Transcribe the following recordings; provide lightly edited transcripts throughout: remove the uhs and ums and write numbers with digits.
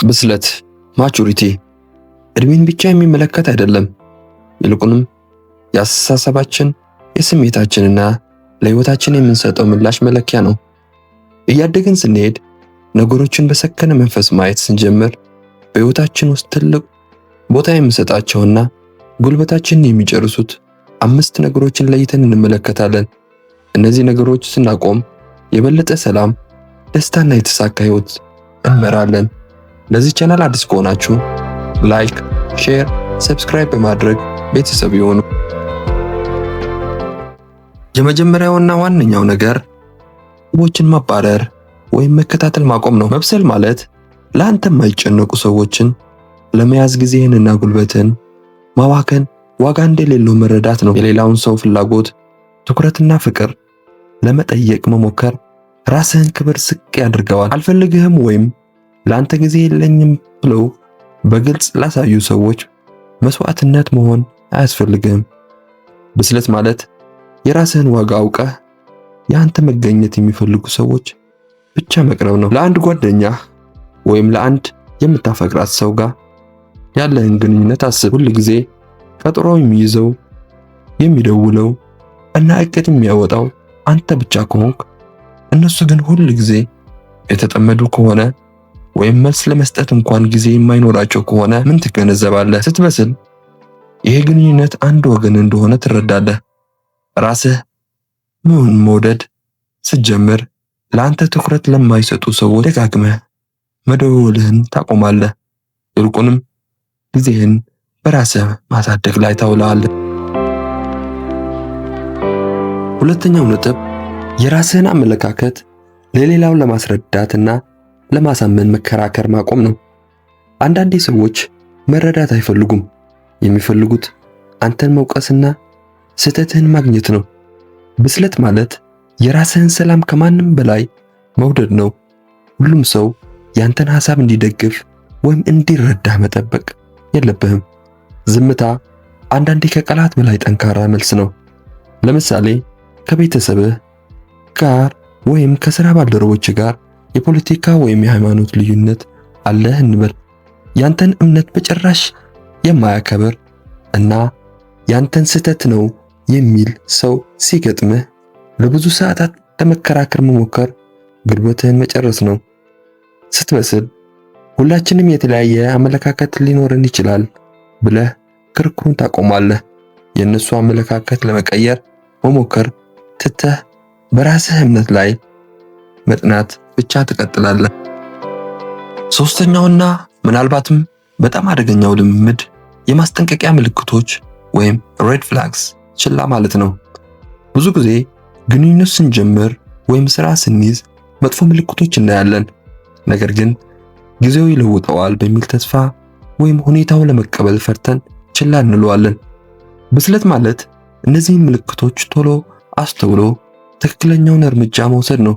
ብስለት maturity እድሜን ብቻ የሚመለከት አይደለም። ይልቁንም የአስተሳሰባችን፣ የስሜታችንና ለህይወታችን የምንሰጠው ምላሽ መለኪያ ነው። እያደግን ስንሄድ፣ ነገሮችን በሰከነ መንፈስ ማየት ስንጀምር፣ በህይወታችን ውስጥ ትልቅ ቦታ የምንሰጣቸውና ጉልበታችንን የሚጨርሱት አምስት ነገሮችን ለይተን እንመለከታለን። እነዚህ ነገሮች ስናቆም የበለጠ ሰላም፣ ደስታና የተሳካ ህይወት እንመራለን። ለዚህ ቻናል አዲስ ከሆናችሁ like፣ share፣ subscribe በማድረግ ቤተሰብ ይሁኑ። የመጀመሪያውና ዋነኛው ነገር ሰዎችን ማባረር ወይም መከታተል ማቆም ነው። መብሰል ማለት ለአንተ የማይጨነቁ ሰዎችን ለመያዝ ጊዜህንና ጉልበትህን ማባከን ዋጋ እንደሌለው መረዳት ነው። የሌላውን ሰው ፍላጎት፣ ትኩረትና ፍቅር ለመጠየቅ መሞከር ራስህን ክብር ዝቅ ያደርገዋል። አልፈልግህም ወይም ለአንተ ጊዜ የለኝም ብለው በግልጽ ላሳዩ ሰዎች መስዋዕትነት መሆን አያስፈልግህም። ብስለት ማለት የራስህን ዋጋ አውቀህ የአንተ መገኘት የሚፈልጉ ሰዎች ብቻ መቅረብ ነው። ለአንድ ጓደኛህ ወይም ለአንድ የምታፈቅራት ሰው ጋር ያለህን ግንኙነት አስብ። ሁል ጊዜ ቀጠሮ የሚይዘው፣ የሚደውለው እና እቅድ የሚያወጣው አንተ ብቻ ከሆንክ፣ እነሱ ግን ሁል ጊዜ የተጠመዱ ከሆነ ወይም መልስ ለመስጠት እንኳን ጊዜ የማይኖራቸው ከሆነ ምን ትገነዘባለህ? ስትበስል ይሄ ግንኙነት አንድ ወገን እንደሆነ ትረዳለህ። ራስህ ምን መውደድ ስትጀምር ለአንተ ትኩረት ለማይሰጡ ሰዎች ደጋግመህ መደወልህን ታቆማለህ። ይልቁንም ጊዜህን በራስህ ማሳደግ ላይ ታውለዋለህ። ሁለተኛው ነጥብ የራስህን አመለካከት ለሌላው ለማስረዳትና ለማሳመን መከራከር ማቆም ነው። አንዳንዴ ሰዎች መረዳት አይፈልጉም። የሚፈልጉት አንተን መውቀስና ስህተትህን ማግኘት ነው። ብስለት ማለት የራስህን ሰላም ከማንም በላይ መውደድ ነው። ሁሉም ሰው ያንተን ሐሳብ እንዲደግፍ ወይም እንዲረዳህ መጠበቅ የለብህም። ዝምታ አንዳንዴ ከቃላት በላይ ጠንካራ መልስ ነው። ለምሳሌ ከቤተሰብህ ጋር ወይም ከስራ ባልደረቦች ጋር የፖለቲካ ወይም የሃይማኖት ልዩነት አለህ እንበል። ያንተን እምነት በጭራሽ የማያከብር እና ያንተን ስህተት ነው የሚል ሰው ሲገጥምህ ለብዙ ሰዓታት ለመከራከር መሞከር ጉልበትህን መጨረስ ነው። ስትበስል ሁላችንም የተለያየ አመለካከት ሊኖረን ይችላል ብለህ ክርክሩን ታቆማለህ። የእነሱ አመለካከት ለመቀየር መሞከር ትተህ በራስህ እምነት ላይ መጥናት ብቻ ትቀጥላለህ። ሶስተኛውና ምናልባትም በጣም አደገኛው ልምምድ የማስጠንቀቂያ ምልክቶች ወይም red flags ችላ ማለት ነው። ብዙ ጊዜ ግንኙነት ስንጀምር ወይም ስራ ስንይዝ መጥፎ ምልክቶች እናያለን። ነገር ግን ጊዜው ይለውጠዋል በሚል ተስፋ ወይም ሁኔታው ለመቀበል ፈርተን ችላ እንለዋለን። ብስለት ማለት እነዚህን ምልክቶች ቶሎ አስተውሎ ትክክለኛውን እርምጃ መውሰድ ነው።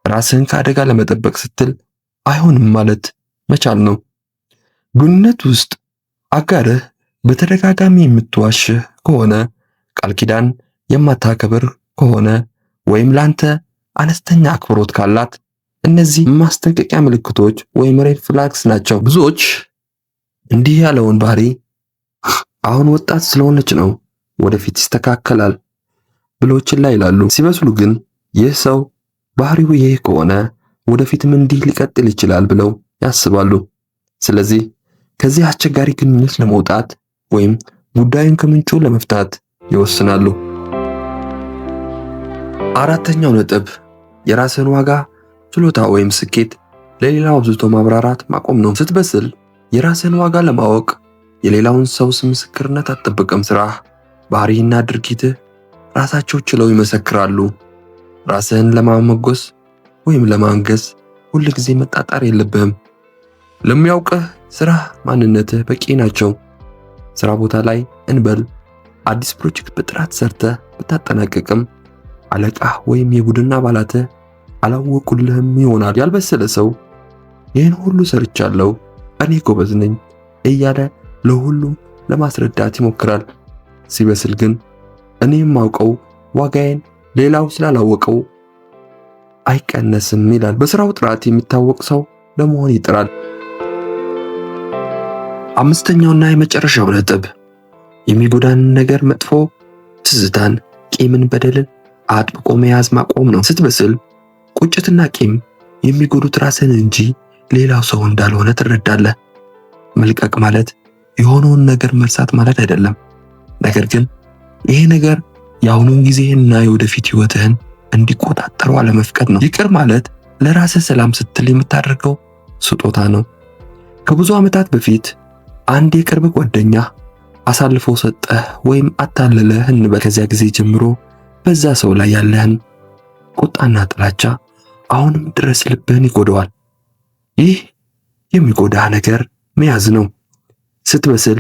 ራስህን ከአደጋ ለመጠበቅ ስትል አይሆንም ማለት መቻል ነው። ግንኙነት ውስጥ አጋርህ በተደጋጋሚ የምትዋሽህ ከሆነ፣ ቃል ኪዳን የማታከብር ከሆነ ወይም ላንተ አነስተኛ አክብሮት ካላት እነዚህ ማስጠንቀቂያ ምልክቶች ወይም red flags ናቸው። ብዙዎች እንዲህ ያለውን ባህሪ አሁን ወጣት ስለሆነች ነው፣ ወደፊት ይስተካከላል ብለው ችላ ይላሉ። ሲበስሉ ግን ይህ ሰው ባህሪው ይህ ከሆነ ወደፊትም እንዲህ ሊቀጥል ይችላል ብለው ያስባሉ። ስለዚህ ከዚህ አስቸጋሪ ግንኙነት ለመውጣት ወይም ጉዳዩን ከምንጩ ለመፍታት ይወስናሉ። አራተኛው ነጥብ የራስህን ዋጋ፣ ችሎታ ወይም ስኬት ለሌላው አብዝቶ ማብራራት ማቆም ነው። ስትበስል የራስህን ዋጋ ለማወቅ የሌላውን ሰው ምስክርነት አትጠብቅም። ስራህ፣ ባህሪህና ድርጊትህ ራሳቸው ችለው ይመሰክራሉ። ራስህን ለማሞገስ ወይም ለማንገስ ሁል ጊዜ መጣጣር የለብህም። ለሚያውቅህ ስራህ፣ ማንነትህ በቂ ናቸው። ስራ ቦታ ላይ እንበል አዲስ ፕሮጀክት በጥራት ሰርተህ ብታጠናቅቅም አለቃህ ወይም የቡድን አባላትህ አላወቁልህም ይሆናል። ያልበሰለ ሰው ይህን ሁሉ ሰርቻለሁ፣ እኔ ጎበዝ ነኝ እያለ ለሁሉም ለማስረዳት ይሞክራል። ሲበስል ግን እኔ የማውቀው ዋጋዬን ሌላው ስላላወቀው አይቀነስም ይላል። በስራው ጥራት የሚታወቅ ሰው ለመሆን ይጥራል። አምስተኛውና የመጨረሻው ነጥብ የሚጎዳንን ነገር፣ መጥፎ ትዝታን፣ ቂምን፣ በደልን አጥብቆ መያዝ ማቆም ነው። ስትበስል ቁጭትና ቂም የሚጎዱት ራስን እንጂ ሌላው ሰው እንዳልሆነ ትረዳለህ። መልቀቅ ማለት የሆነውን ነገር መርሳት ማለት አይደለም። ነገር ግን ይሄ ነገር የአሁኑን ጊዜህንና የወደፊት ህይወትህን እንዲቆጣጠሩ አለመፍቀድ ነው። ይቅር ማለት ለራስህ ሰላም ስትል የምታደርገው ስጦታ ነው። ከብዙ ዓመታት በፊት አንድ የቅርብ ጓደኛ አሳልፎ ሰጠህ ወይም አታለለህ እንበል። ከዚያ ጊዜ ጀምሮ በዛ ሰው ላይ ያለህን ቁጣና ጥላቻ አሁንም ድረስ ልብህን ይጎዳዋል። ይህ የሚጎዳህ ነገር መያዝ ነው። ስትበስል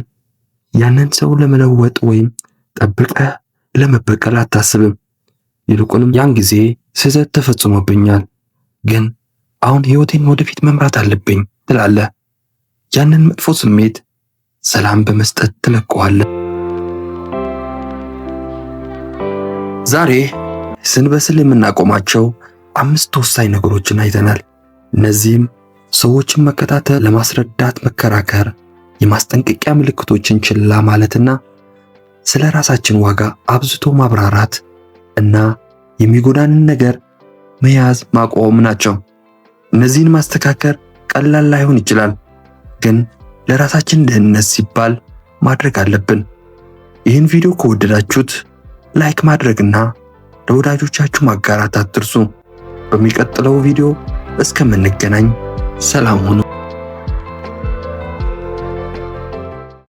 ያንን ሰው ለመለወጥ ወይም ጠብቀህ ለመበቀል አታስብም። ይልቁንም ያን ጊዜ ስህተት ተፈጽሞብኛል፣ ግን አሁን ህይወቴን ወደፊት መምራት አለብኝ ትላለህ። ያንን መጥፎ ስሜት ሰላም በመስጠት ትለቀዋለህ። ዛሬ ስንበስል የምናቆማቸው አምስት ወሳኝ ነገሮችን አይተናል። እነዚህም ሰዎችን መከታተል፣ ለማስረዳት መከራከር፣ የማስጠንቀቂያ ምልክቶችን ችላ ማለትና ስለ ራሳችን ዋጋ አብዝቶ ማብራራት እና የሚጎዳንን ነገር መያዝ ማቆም ናቸው። እነዚህን ማስተካከል ቀላል ላይሆን ይችላል፣ ግን ለራሳችን ደህንነት ሲባል ማድረግ አለብን። ይህን ቪዲዮ ከወደዳችሁት like ማድረግና ለወዳጆቻችሁ ማጋራት አትርሱ። በሚቀጥለው ቪዲዮ እስከምንገናኝ ሰላም ሁኑ።